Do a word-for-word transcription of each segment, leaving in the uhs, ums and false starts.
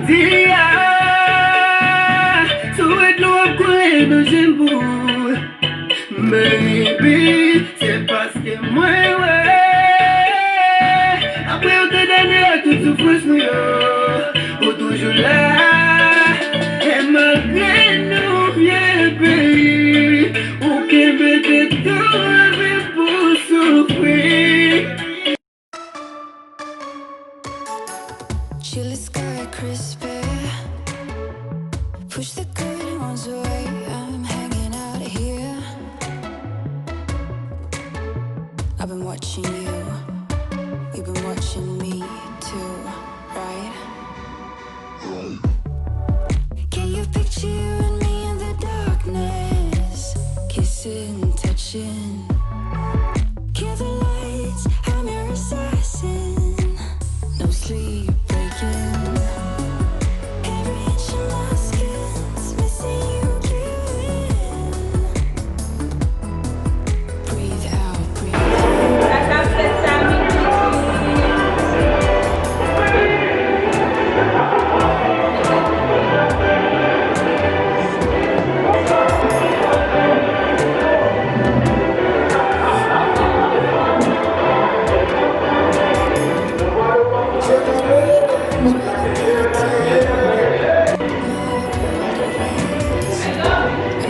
Di a, sou wè dlo ap koule nan je m pou ou. Baby, se paske mwen wè. Apre yon tan dane ak tout soufrans nou yo, ou toujou la. E malgre nou vye peyi, ou kenbe tèt ou anpil pou soufri. Chili sky crispy. Push the good ones away. I'm hanging out here. I've been watching you. You've been watching me too, right? Can you picture you and me in the darkness? Kissing, touching. Kill the lights, I'm your assassin. No sleep breaking. Every inch of my skin's missing you giving. Breathe out, breathe in.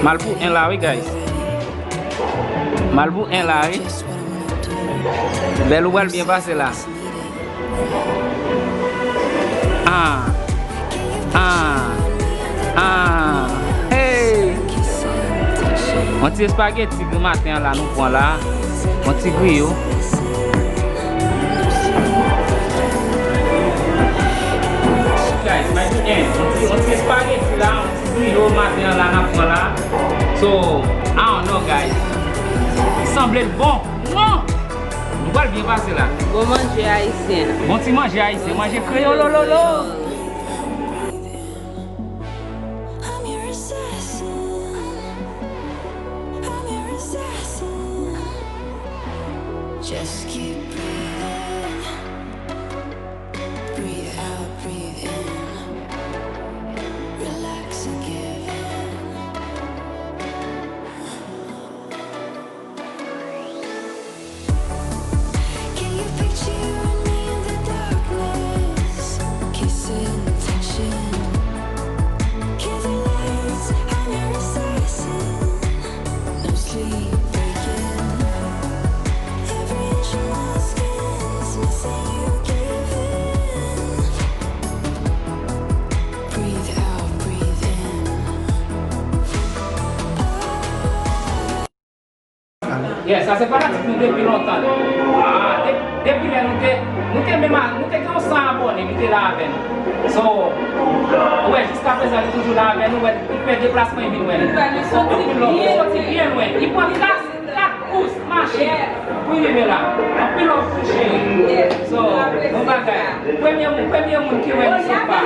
M al pou en la wi, guys. M al pou en la wi. Bèl, ou pral byen pase la. Ah. Ah. Ah. Hey. Yon ti espageti gramaten an la nou pran la. Yon ti griyo. Guys, imagine, yon ti, yon ti espageti la, yon ti griyo maten an la n ap pran la. So, I don't know, guys. Li sanble l bon. Non! Nou pral byen pase la. Bon manje ayisyen. Bon ti manje ayisyen, manje kreyolololo. I'm your assassin. I'm your assassin. Just keep breathing. Breathe out, breathe in. Relax and give in. Can you picture you and me in the darkness? Kissing, touching. Kill the lights, I'm your assassin. No sleep breaking. Every inch of my skin's missing you giving. Breathe out, breathe in. Oh. Yeah, sa se fanatik nou depi lontan. Ah, de-, depi lè nou te, nou te menm a, nou te gen yon san abòne ki te la avè nou. So, ou wè, jiskaprezan li toujou la avè nou, wè, li fè deplasman, li vin wè nou. Anpil love, li soti byen lwen. Li pran kat, kat kous, mache. Pou rive la. Anpil love pou cheri. So, bon bagay. Premye moun, premye moun ki wè li se pa.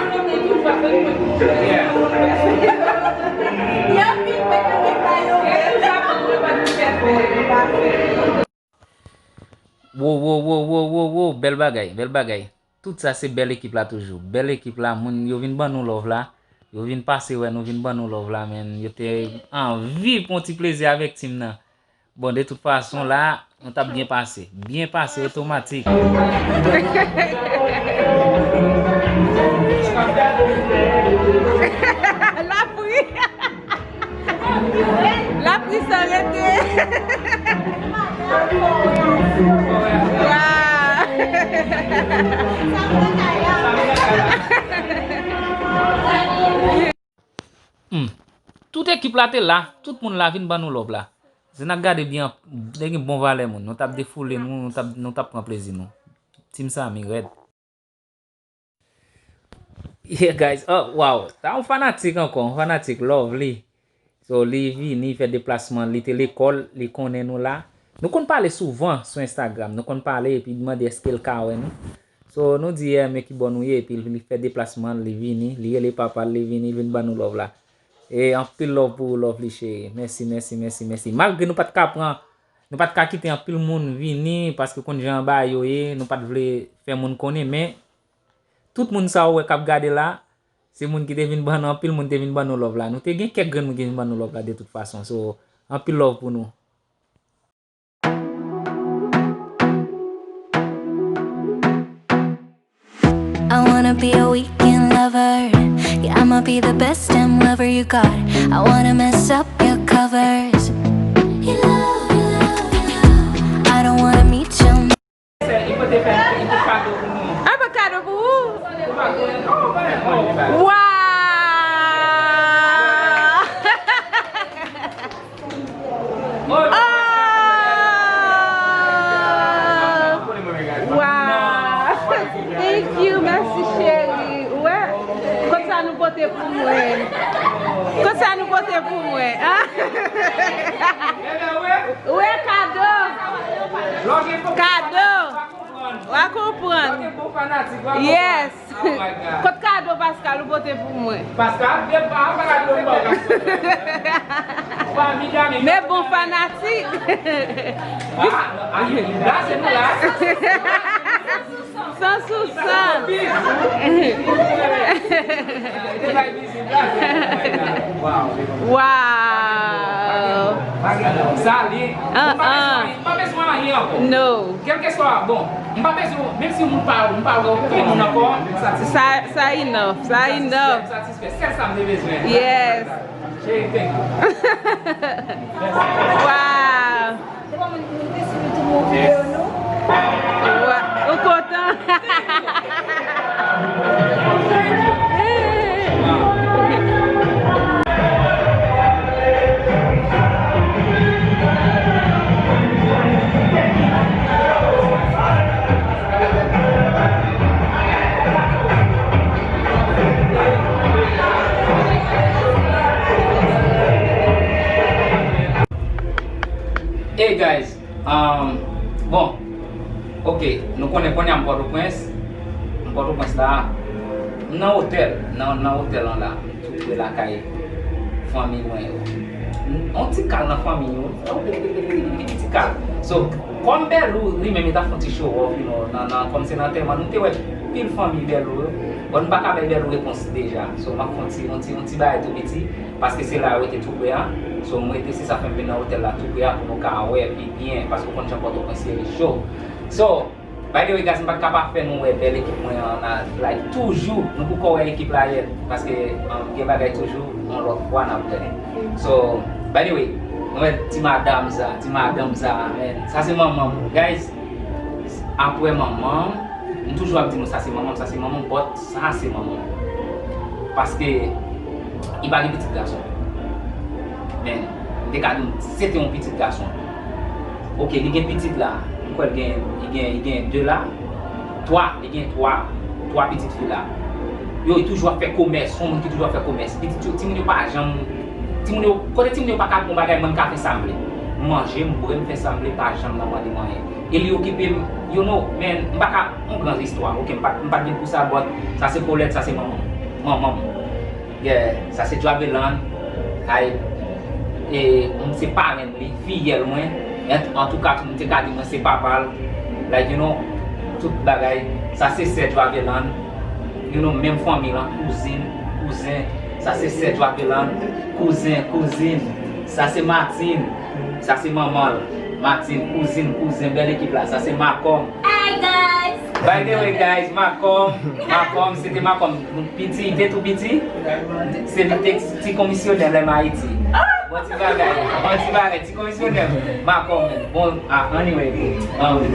Yeah. Wo, wo, wo, wo, wo, wo, bèl bagay, bèl bagay. Tout sa se bèl ekip la toujou. Bèl ekip la, moun yo vin ban nou love la. Yo vin pase wè nou, vin ban nou love la, men yo te anvi pran ti plezi avèk team nan. Bon, de tout fason, la, nou t ap byen pase. Byen pase, otomatik. Lapri. Lapri san rete. Wa. Hmm. Tout ekip la te la, tout moun la vin ban nou love la. Si n ap gade byen, te gen bon valè moun. Nou t ap defoule nou, nou t ap, nou t ap pran plezi nou. Team Samy rèd. Yeah, guys. Oh, wow. Sa yon fanatik ankò, yon fanatik Lovely. So, li vini, fè deplasman, li te lekòl, li konnen nou la. Nou konn pale souvan sou Instagram. Nou konn pale epi mande èske l ka wè nou. So, nou di, eh, men ki bò nou ye, epi li fè deplasman, li vini, li rele papa l, li vini, li vin ban nou love la. E anpil love pou ou, Lovely cheri. Mèsi, mèsi, mèsi, mèsi. Malgre nou pa t ka pran, nou pa t ka kite anpil moun vini, paske konn jan bagay yo ye, nou pa t vle fè moun konnen, men tout moun sa ou wè k ap gade la, Se moun ki te vin ban nou, anpil moun te vin ban nou love la. Nou te gen kèk grenn moun ki vin ban nou love la de tout fason. So, anpil love pou nou. I wanna be a weekend lover. Yeah, I'ma be the best damn lover you got. I wanna mess up your covers. I don't wanna meet your Li pote fè li pote kado pou nou. Apa kado pou ou? Pou kado en. Oh, man. Wow! Oh, Wow! Thank you, mèsi cheri. Ou wè? Kot sa nou pote pou mwen? Kot sa nou pote pou mwen? Hein? Ou wè kado? Kado! W a konprann. Yes! Kot kado Pascal ou pote pou mwen? Pascal, de pa pa kado m ba w Pascal. Ou pa amiga men. Men bon fanatik. Ah, ah, la se nou la. San sou san. Bizou. Bizou. Bizou. Wow. Wow. Sa li. Ah, ah. M pa bezwen anyen ankò. No. Kèlkeswa, bon, m pa bezwen, menm si moun pa, m pa wè okenn moun ankò, sa ti Sa, sa enough. Sa enough. Satisfè, sèl sa m te bezwen. Yes. Cheri, thank you. Wow. Wow. Ou kontan? Hey guys, um, bon, ok, nou konnen kounye a m Pòtoprens, m Pòtoprens la, m nan otèl, nan, nan otèl an la, m tou pre lakay fanmi mwen yo. M, yon ti kal nan fanmi yo, yon ti kal. So, kòm Bèlou, li menm, li ta fè yon ti show off, you know, nan, nan, kòm se nan antèman, nou te wè pil fanmi Bèlou yo, bon, nou pa ka bay Bèlou repons deja. So, m ap fè yon ti, yon ti, yon ti bagay tou piti. Paske se la yo rete tou pre a. So, m rete, se sa fè m vin nan otèl la tou pre a pou nou ka wè pi byen. Paske w konn jan Pòtoprens ye, li cho. So, by the way, guys, m pa t ka pa fè nou wè bèl ekip mwen an, like, toujou. Nou poko wè ekip la yèt. Paske, um, gen bagay toujou, yon lòt fwa n ap wè. So, by the way, nou wè ti madanm sa, ti madanm sa, man. Sa se manman m. Guys, apre manman m, m toujou ap di nou sa se manman m, sa se manman m, but Sa se manman m. Paske li pa gen pitit gason. Men, m te ka di w, se te yon pitit gason. Ok, li gen pitit la. M kwè l gen, li gen, li gen de la. Twa, li gen twa, twa pitit fi la. Yo, li toujou ap fè komès, se yon moun ki toujou ap fè komès. Pitit yo, timoun yo pa janm, timoun yo, kote timoun yo pa ka bon bagay, mwen m ka fè sa m vle. M manje, m bwè, m fè sa m vle, pa janm nan mande m anyen. E li okipe m, you know, man, m pa ka, yon gran istwa, ok, m pa, m pa t vin pou sa, but sa se Paulette, sa se manman m, manman m. Yeah, sa se Draveland, ay, e, m se parenn li, fiyèl mwen, an, antouka, tou moun te ka di mwen se papa l, like, you know, tout bagay, sa se sè Draveland, you know, menm fanmi lan, kouzin, kouzen, sa se sè Draveland, kouzen, kouzin, sa se Martine, sa se manman l, Martine, kouzin, kouzen, bèl ekip la, sa se Macom. Hi guys! By the way, guys, Macom, Macom, se te Macom, piti, li te tou piti, se li te ti komisyonè lè m Ayiti. Bon ti bagay, bon ti bagay, ti komisyonè, Macom, bon, ah, anyway, um,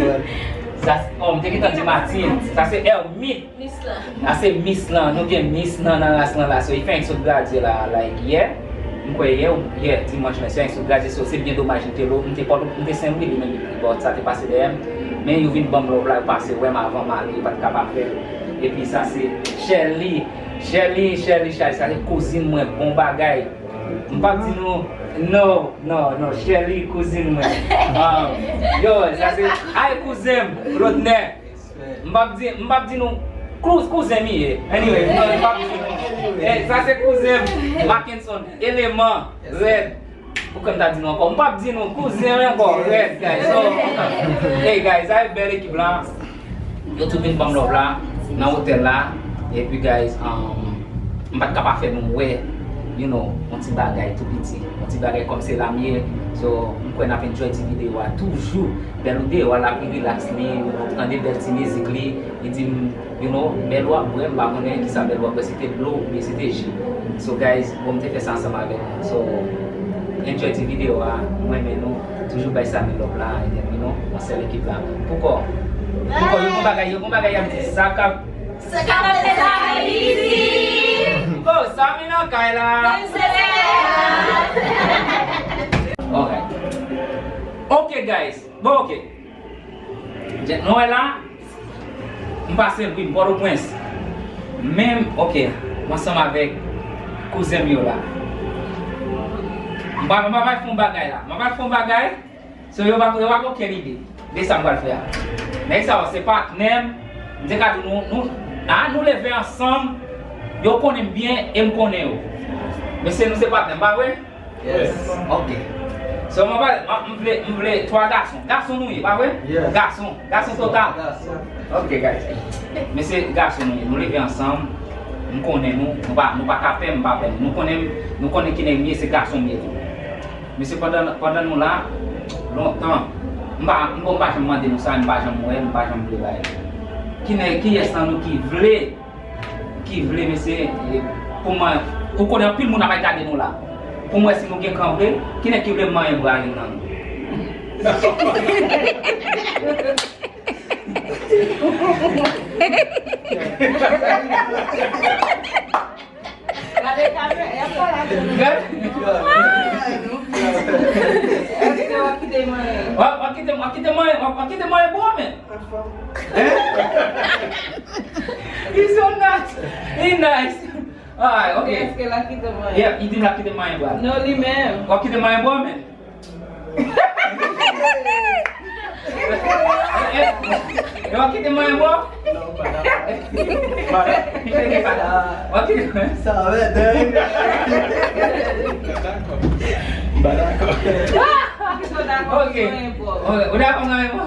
sa, oh, m te gentan di Martine, sa se Hermite. Miss lan. Sa se Miss lan, nou gen Miss lan nan ras lan la, so li fenk sot gradye la, like, yè, m kwè yè, ou, yè, dimanch lan, li fenk sot gradye, so se byen domaj, m te lo, m te pòt, m te Senlwi, li menm, li, li, bon, sa te pase dèyè m, men yo vin ban m love la, yo pase wè m avan m ale, yo pa t ka pa fè l, epi sa se Shelly, Shelly, Shelly, Shelly, sa se kouzin mwen, bon bagay, m p ap di nou, no, no, no, Shelly, kouzin mwen, um, yo, sa se, ay, kouzen m, Rodney. M p ap di, m p ap di nou kou, kouzen m ye. Anyway, m p ap di nou. Eh, sa se kouzen m, Mackenson, eleman, rèd. Poukò m ta di nou ankò? M p ap di nou kouzen m ankò, rèd, guys. So, hey, guys, sa e bèl ekip la. Yo tou vin ban m love la, nan otèl la. Epi, guys, um, M pa t ka pa fè nou wè, you know, yon ti bagay tou piti. Yon ti bagay kòm se la m ye. So, m kwè n ap enjoy ti videyo a toujou. Bèl ou deyò a, l ap rilaks li, you know, tande bèl ti mizik li. Li di m, you know, Bèl ou ap bwè, m pa konnen kisa Bèl ou ap bwè, se te dlo oubyen se te ji. So, guys, bon, m te fè sa ansanm avèk nou. So, enjoy ti videyo a, m renmen nou. Toujou bay Samy love la, and then, you know, yon sèl ekip la. Poukò? Poukò, yo gon bagay, yo gon bagay y ap di, sa k ap Se ka fè sa isit. Oh, Samy nan kay la. Menm se lè a. Alright. Ok, guys. Bon, ok. Jan nou wè la, m pase wi, m Pòtoprens. Men, ok, m ansanm avèk kouzen m yo la. M pa, m pa bay fè yon bagay la. M pa bay fè yon bagay. So, yo pa, yo pa gen okenn ide de sa m pral fè a. Nèg sa yo se patnè m. M te ka di nou, nou, a, nou leve ansanm. Yo konnen m byen e m konnen yo. Mesye, nou se patnè m, pa vre? Yes. Ok. So, mwen pa, mwen, m vle, m vle twa gason. Gason nou ye, pa vre? Yes. Gason. Gason total. Gason. Ok, guys. Mesye, gason nou ye. Nou leve ansanm. M konnen nou. Nou pa, nou pa ka pè m, m pa pè nou. Nou konnen, nou konnen ki nèg m ye, se gason m ye tou. Mesye, pandan, pandan nou la, lontan, m pa, m, bon, m pa janm mande nou sa, m pa janm wè, m pa janm vle bay. Ki nèg, kiyès nan nou ki vle, ki vle, mesye, e, pou mwen, ou konnen anpil moun ap gade nou la. Pou mwen, si nou gen kan vre, ki nèg ki vle manyen bra youn nan nou? Gade kamera, y ap pale avè nou. Gade. Èske w ap kite manyen? W ap, w ap kite, w ap kite manyen, w ap, w ap kite manyen bwa, men. He's so nice. He nice. Alright, ok. Èske l ap kite manyen? Yeah, li di l ap kite manyen bwa. Non, li menm. W ap kite manyen bwa, men. Yo, kite mwen, bro. Non, pa dakò. Pa dakò. Kite pa dakò. Yo, kite mwen. Sa va, dèyè. Pa dakò. Ok. Ou dakò mwen, bro?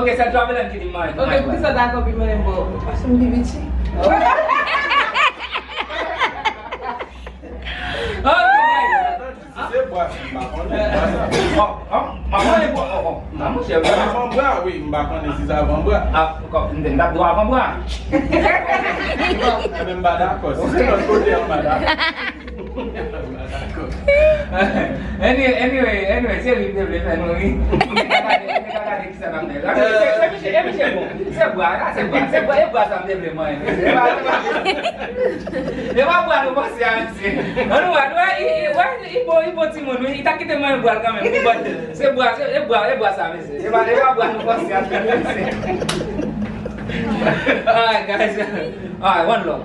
Ok, sa dwa vle kite mwen. Ok, pou sa dakò pi mwen, bro? Paske m pi piti. Ok, guys. Si se bwa, m pa konnen bwa sa. Bon, bon, m pa konnen bwa, bon, bon. Non, monchè, m pa konnen bwa, wi, m pa konnen si sa bon bwa. Ah, kòm m te, m t ap dwa avan bwa. Ebyen, m pa dakò. Si se lòt kote, m pa dakò. M pa dakò. Anyway, anyway, anyway, se li m te vle fè nou ri. M te ka gade, m te ka gade kisa n ap fè. Se, se misye, e misye bon. Se bwa, la, se bwa, se bwa, e bwa sa m te vle mwen. E pa, e pa, e pa bwa nou panse a, mesye. Ann wè, nou wè, i, i, wè, i bon, i bon timoun, wi. I ta kite mwen bwa l kanmenm, pou bwa. Se bwa, se, e bwa, e bwa sa, mesye. E pa, e pa bwa nou panse a, mesye. Alright, guys. Alright, one love.